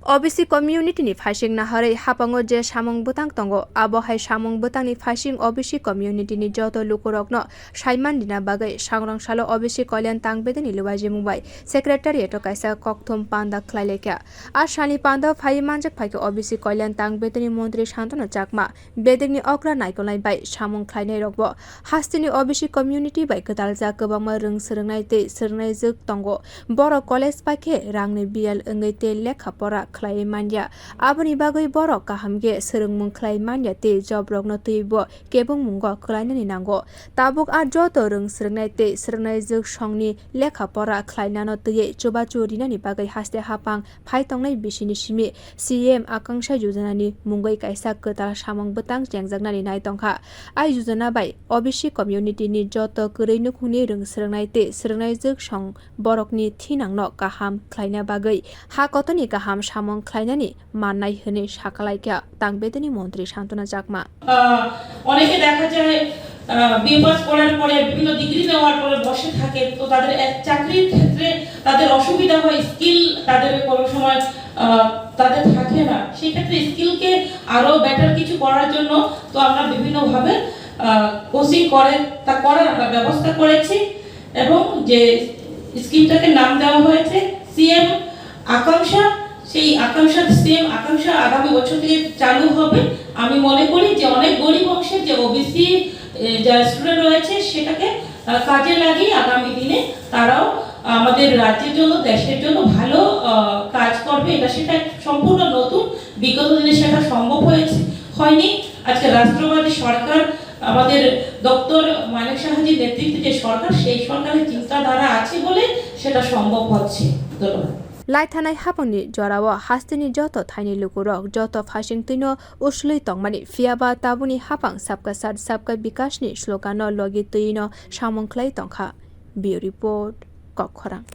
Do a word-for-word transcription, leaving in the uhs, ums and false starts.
O B C community ni phaising naharwi hapango je samung bwtang tongo, abo hai samung bwtangni phaising O B C community ni joto lukurokno saiman rina bagwi Sangrong salo O B C Kalyan Tang Bedeni luaijimung bai Secretariat o kaisa kokthum panda khlai laikha. A sani panda phaiwi manjak phaikha O B C Kalyan Tang Bedeni Montri Santanu Chakma, bedekni okra naikolnai bai samung khlainai rokbo hasteni O B C community bai kwtaljak kwbangma rwng swrwngnai tei swrwngnaijwk tongo. Borok college paikhe rangni biyal wngwi tei lekha pora khlaiwi manya. Aboni bagwi borok kaham khe swrwngmung khlai manya tei job rokno twibo kebengmungo kwlainani nango. Tabuk a joto rwng swrwngnai tei swrwngnaijwk songni lekha pora khlainano twiwi chubachu rinani bagwi haste hapang phai tongnai bisini simi C M Akangsha Yojana ni mungwi kaisa kwtal samung bwtang chengjaknani nai tongkha. A yojana bai O B C community ni joto kwrwi nukhungni rwng swrwngnai tei swrwngnaijwk song borokni thinangno kaham khlaina bagwi ha kotorni kaham samung khlainani mannai hwnwi sakalaikha Tang Bedeni Montri Santanu Chakma. আহ, অনেকে দেখা যায় BA pass করার পরে, বিভিন্ন ডিগ্রি নেওয়ার পরে বসে থাকে। তো তাদের এক চাকরির ক্ষেত্রে তাদের অসুবিধা হয়, স্কিল তাদের কোনো সময় আহ, তাদের থাকে না। সেক্ষেত্রে স্কিলকে আরো বেটার কিছু করার জন্য তো আমরা বিভিন্নভাবে কোচিং করে, তা করার আমরা ব্যবস্থা করেছি। এবং যে স্কিমটাকে নাম দেওয়া হয়েছে সিএম আকাঙ্ক্ষা, সেই আকাঙ্ক্ষা, সিএম আকাঙ্ক্ষা আগামী বছর থেকে চালু হবে। আমি মনে করি যে অনেক গরিব অংশের যে ওবিসি যারা স্টুডেন্ট রয়েছে, সেটাকে আহ, কাজে লাগিয়ে আগামী দিনে তারাও আমাদের রাজ্যের জন্য, দেশের জন্য ভালো আহ, কাজ করবে। এটা সেটা এক সম্পূর্ণ নতুন, বিগত দিনে সেটা সম্ভব হয়েছে, হয়নি। আজকে রাষ্ট্রবাদী সরকার, আমাদের ডক্টর মানিক সাহাজির নেতৃত্বে যে সরকার, সেই সরকারের চিন্তাধারা আছে বলে সেটা সম্ভব হচ্ছে। ধন্যবাদ। Laithanai hapangni jorao hasteni joto thaini lukurok joto phaising twino uslwi tongmani, phiyaba tabukni hapang Sabka Saath Sabka Bikash ni slogan no logi twi no samung khlai tongkha. Bureau Report, Kokkhorang.